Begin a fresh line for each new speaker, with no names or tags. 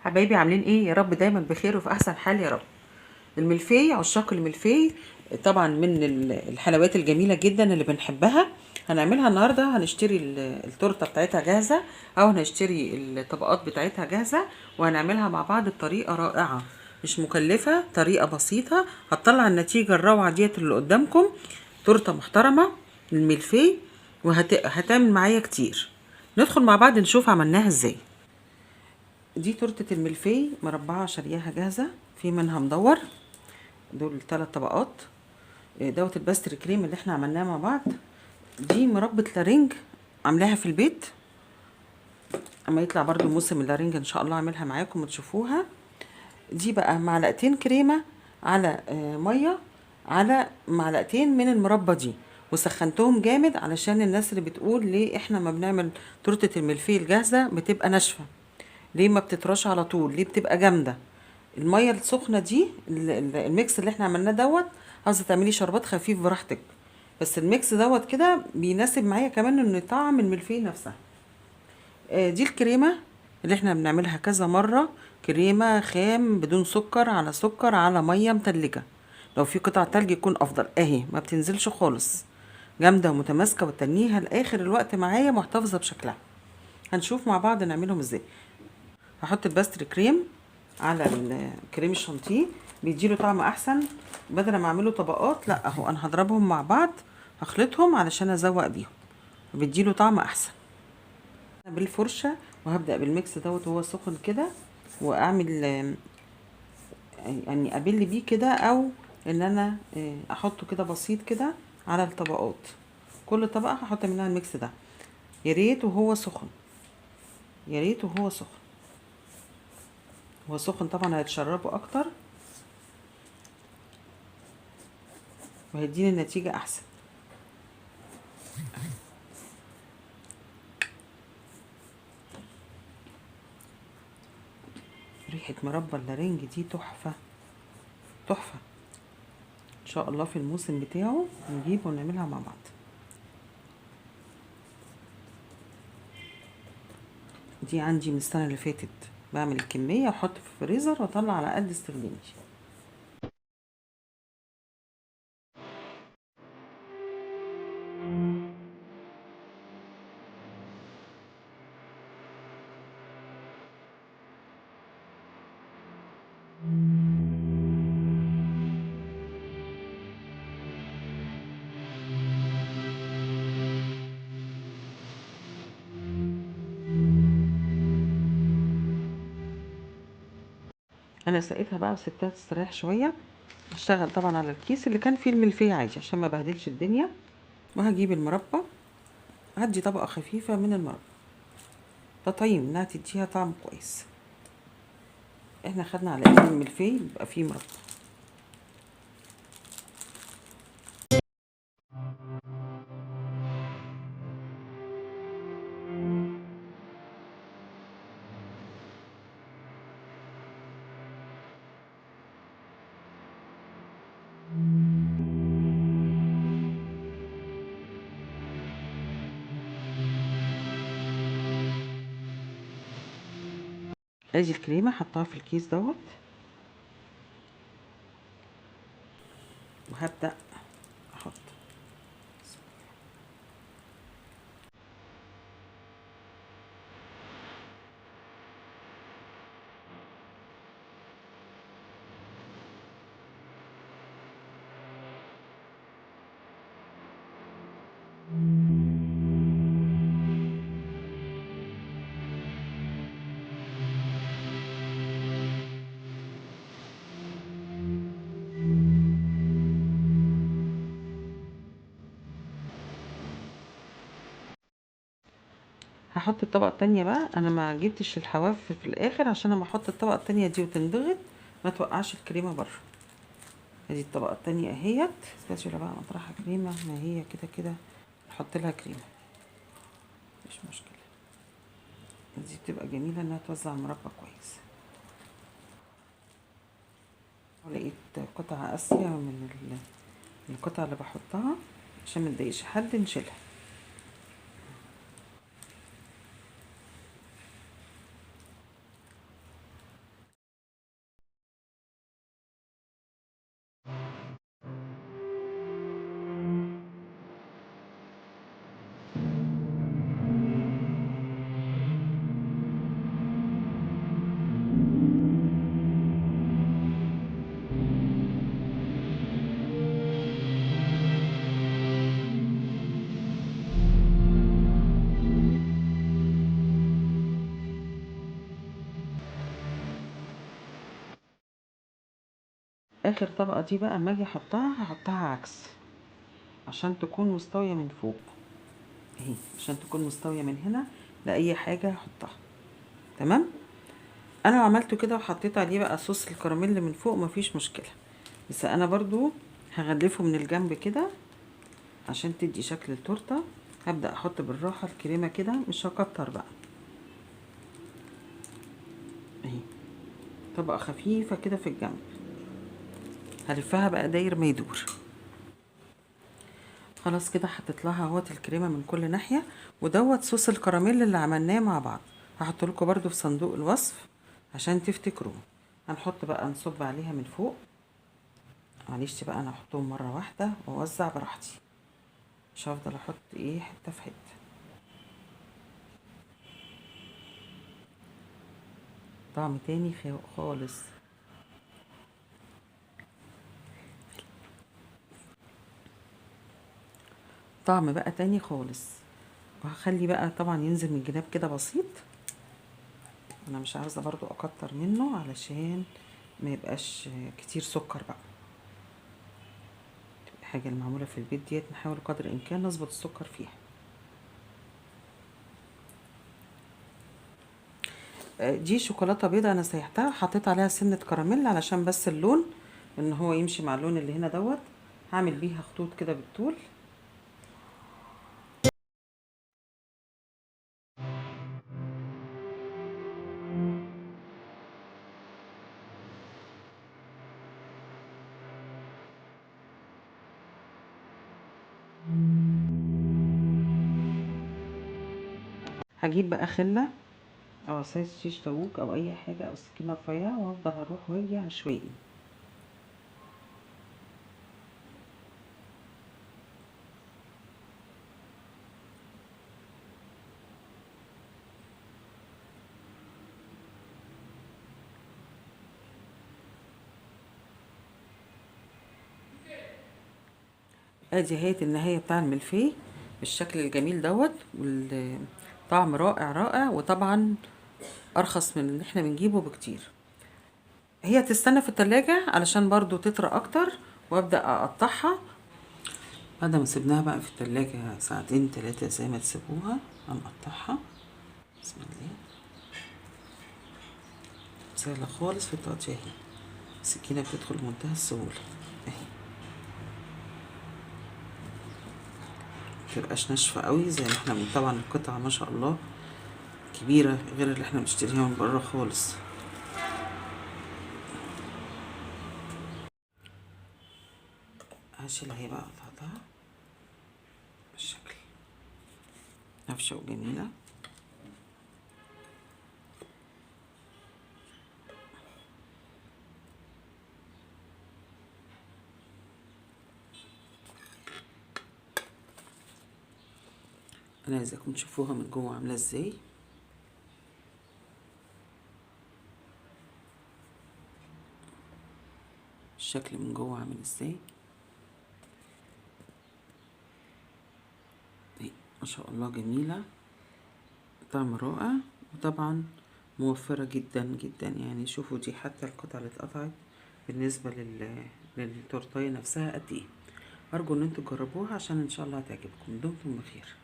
حبايبي عاملين ايه؟ يا رب دايما بخير وفي احسن حال يا رب. الملفي، عشاق الملفي طبعا من الحلويات الجميلة جدا اللي بنحبها. هنعملها النهارده، هنشتري التورتة بتاعتها جاهزة او هنشتري الطبقات بتاعتها جاهزة، وهنعملها مع بعض بطريقة رائعة مش مكلفة، طريقه بسيطة هتطلع النتيجة الروعة ديت اللي قدامكم. تورته محترمه الملفي وهتعمل معايا كتير. ندخل مع بعض نشوف عملناها ازاي. دي تورته الملفي مربعه شارياها جاهزة، في منها مدور، دول 3 طبقات. دوت ال pastry cream اللي احنا عملناه مع بعض. دي مربى لارنج عاملاها في البيت، اما يطلع برضو موسم اللارنج ان شاء الله اعملها معاكم وتشوفوها. دي بقى معلقتين كريمة على مية على معلقتين من المربى دي، وسخنتهم جامد علشان الناس اللي بتقول ليه احنا ما بنعمل تورته الملفي الجاهزة بتبقى ناشفة، ليه ما بتطراش على طول، ليه بتبقى جامدة. المية السخنة دي ال mix اللي احنا عملناه دوت، عاوزه تعملي شربات خفيف براحتك، بس ال mix دوت كده بيناسب معايا كمان ان طعم الملفي نفسها. دي الكريمة اللي احنا بنعملها كذا مرة، كريمة خام بدون سكر على سكر على مية متلجه، لو في قطع تلج يكون افضل. اهي ما بتنزلش خالص، جامدة ومتماسكه وتنيها لاخر الوقت معايا محتفظة بشكلها. هنشوف مع بعض نعملهم ازاي. هحط ال pastry cream على الكريم الشانتيه، بيديله طعم احسن. بدل ما اعمله طبقات، لا اهو انا هضربهم مع بعض، هخلطهم علشان ازوق بيهم، بيديله طعم احسن. بالفرشه، وهبدا بال mix دوت وهو سخن كده، واعمل يعني ابل بيه كده، او ان انا احطه كده بسيط كده على الطبقات. كل طبقه هحط منها ال mix ده، يا ريت وهو سخن، يا ريت وهو سخن. هو سخن طبعا هيتشربه اكتر وهيديني النتيجة احسن. ريحة مربى اللارنج دي تحفة تحفة، ان شاء الله في الموسم بتاعه نجيب ونعملها مع بعض. دي عندي من السنة اللي فاتت، بعمل الكمية واحط في الفريزر واطلع على قد استخدامي. انا سقيتها بقى وسبتها تستريح شوية. هشتغل طبعا على الكيس اللي كان فيه الملفيه عادي عشان ما بهدلش الدنيا. وهجيب المربى، هدي طبقه خفيفة من المربى تطعيم انها تديها طعم كويس. احنا خدنا على ايدين الملفيه يبقى فيه مربى. ادي الكريمة حطها في الكيس دوت، وهبدا احط هحط الطبقة التانية بقى. انا ما جبتش الحواف في الاخر عشان لما احط الطبقة التانية دي وتنضغط ما توقعش الكريمة بره. ادي الطبقة التانية اهيت. سباتشولا بقى مطرحها كريمة، ما هي كده كده نحط لها كريمة مش مشكلة. دي بتبقى جميلة انها توزع المربى كويس. لقيت قطعه قاسية من القطعة اللي بحطها عشان ما تضايقش حد نشيلها. اخر طبقه دي بقى اما اجي احطها هحطها عكس عشان تكون مستوية من فوق اهي، عشان تكون مستوية من هنا لاي حاجة هحطها. تمام. انا لو عملته كده وحطيت عليه بقى صوص الكراميل من فوق مفيش مشكلة، بس انا برضو هغلفه من الجنب كده عشان تدي شكل التورتة. هبدا احط بالراحة الكريمة كده، مش هكتر بقى اهي، طبقه خفيفة كده في الجنب. هلفها بقى داير ما يدور. خلاص كده حطيت لها اهوت الكريمة من كل ناحية، ودوت صوص الكراميل اللي عملناه مع بعض هحط لكم برده في صندوق الوصف عشان تفتكروه. هنحط بقى، نصب عليها من فوق. معلش بقى انا هحطهم مرة واحدة واوزع براحتي، مش هفضل احط ايه حتة في حتة. طعم تاني خالص. طعم بقى تاني خالص. وهخلي بقى طبعا ينزل من الجناب كده بسيط، انا مش عاوزه برضو اكتر منه علشان ما يبقاش كتير سكر بقى. الحاجة المعموله في البيت ديت نحاول قدر الامكان نظبط السكر فيها. دي شوكولاتة بيضاء انا سيحتها، حطيت عليها سنة كراميل علشان بس اللون ان هو يمشي مع اللون اللي هنا دوت. هعمل بيها خطوط كده بالطول. هجيب بقى خله او عصاية شيش طاووق او اي حاجة او سكينة رفيعة، وافضل اروح واجي عشوائي. ادي اهي النهاية بتاع الملفيه بالشكل الجميل دوت، والطعم رائع رائع، وطبعا ارخص من اللي احنا بنجيبه بكتير. هي تستنى في التلاجة علشان برضو تطرى اكتر، وابدأ اقطعها. بعد ما سيبناها بقى في التلاجة ساعتين تلاتة زي ما تسيبوها هنقطعها. بسم الله. سهلة خالص في التقطيع اهي، السكينة بتدخل بمنتهى السهولة اهي، متبقاش ناشفة قوي زي ما احنا طبعا القطعة ما شاء الله كبيرة غير اللي احنا بنشتريها من بره خالص. هشيلها هي بقى قطعتها بالشكل نفشه وجميلة. انا عايزاكم تشوفوها من جوه عامله ازاي. الشكل من جوه عامل ازاي، ما شاء الله جميلة، طعم رائع، وطبعا موفره جدا جدا. يعني شوفوا دي حتى القطعة اللي اتقطعت بالنسبة للتورتايه نفسها قد ايه. ارجو ان انتوا تجربوها عشان ان شاء الله هتعجبكم. دمتم بخير.